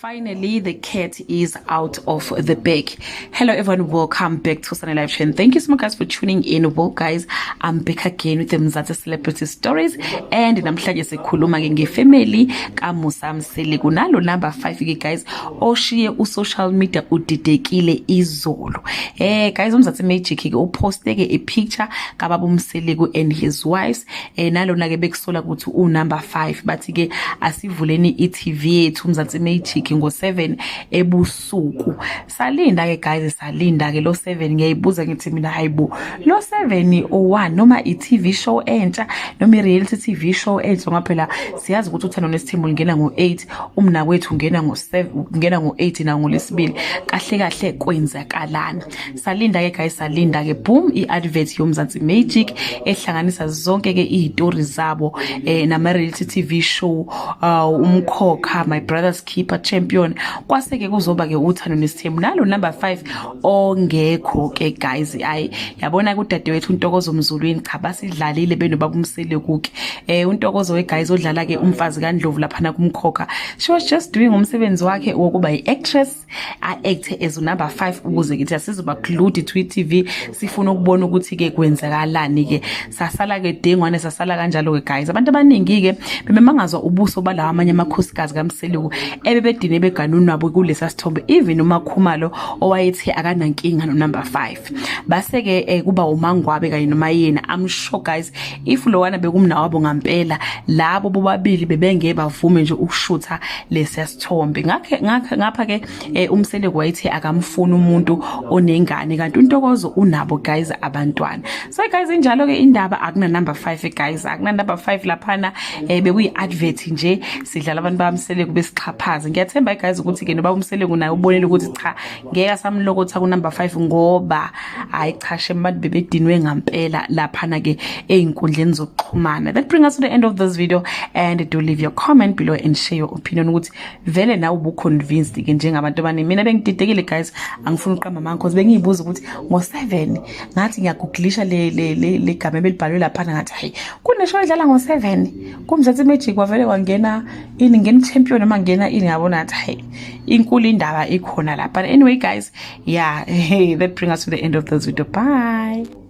Finally, the cat is out of the bag. Hello, everyone. Welcome back to Sunny Live Chain. Thank you so much, guys, for tuning in. Well, guys, I'm back again with the Mzansi Celebrity Stories. And namhlanje sikhuluma ke ngefamily kaMusa Mseleku nalo number 5 ke, guys, oshiye u-social media udidekile izolo. Guys, uMzansi Magic ke uposte ke a picture kababa uMseleku and his wives, nalona ke bekusola ukuthi u number 5. Bathi ke asivuleni i-TV yethu uMzansi Magic ngo7 ebusuku. Salinda ke, guys, salinda ke lo 7. Ngiyayibuza ngithi mina, hayibo, lo 7 o1 noma i-TV show entsha noma i-reality TV show entsha, ngoba phela siyazi ukuthi uThando Nesithembu lingena ngo8, umna kwethu ungena ngo7, ungena ngo8 na ngolesibili. Kahle kahle kwenzakalana? Salinda ke, guys, salinda ke. Boom, i-advert yoMzansi Magic ehlanganisa zonke ke izitori zabo nama reality TV show, Umkhokha, My Brother's Keeper, Champion, kwase ke kuzoba ke uThando Nesithembu nalo number 5 ongekho ke, guys. Ayi, yabona kudadewethu uNtokozo Mzulwini, cha, basidlalile benobaba uMseleku ke. UNtokozo we, guys, odlala ke umfazi kaNdlovu laphana kuMkhokha, she was just doing umsebenzi wakhe wokuba yi-actress, a-act as number 5 ukuze kithi asizoba glued to i-TV, sifuna ukubona ukuthi ke kwenzakalani ke. Sasala ke dengwane, sasala kanjalo ke, guys. Abantu abaningi ke bebemangazwa ubuso balawa amanye amakhosikazi kaMseleku ebebedine beganunwabo kulesa sithombe, even uMakhumalo owayethi akanankinga no number 5. Base ke kuba uMangwabe kanye noMayeni. I'm sure, guys, if lowana bekumnawabo ngampela, labo bobabili bebengeke bavume nje ukushutha lesiya sithombe. Ngakhe ngapha ke uMseleku wayethi akamfuni umuntu onengane, kanti uNtokozo unabo, guys, abantwana. So guys, injalo ke indaba. Akuna number 5, guys, akuna number 5 laphana. Bekuyi advert nje, sidlala abantu baMseleku besixhaphaza. Ngiyathemba, guys, ukuthi ke noba uMseleku naye ubonile ukuthi cha, ngeke asamlokotha ku number 5, ngoba hayi cha shem, abantu bebedinwe ngampela laphana ke ey'nkundleni zokuxhumana. That bring us to the end of this video, and do leave your comment below and share your opinion ukuthi vele nawe ubu-convinced ke njengabantu abaningi. Mina bengididekile, guys, angifuni uqamba amanga, cause bengiyibuza ukuthi ngo-7, ngathi ngiyagooglisha le gama ebelibhalwe laphana, ngathi hayi, kune-show edlala ngo-7 kuMzansi Magic, kwavele kwangena ini, ngena Champion noma ngena ini, ngabona ngathi hayi, inkulu indaba ikhona lapha. Anyway, guys, yeah, hey, that bring us to the end of this video. Bye.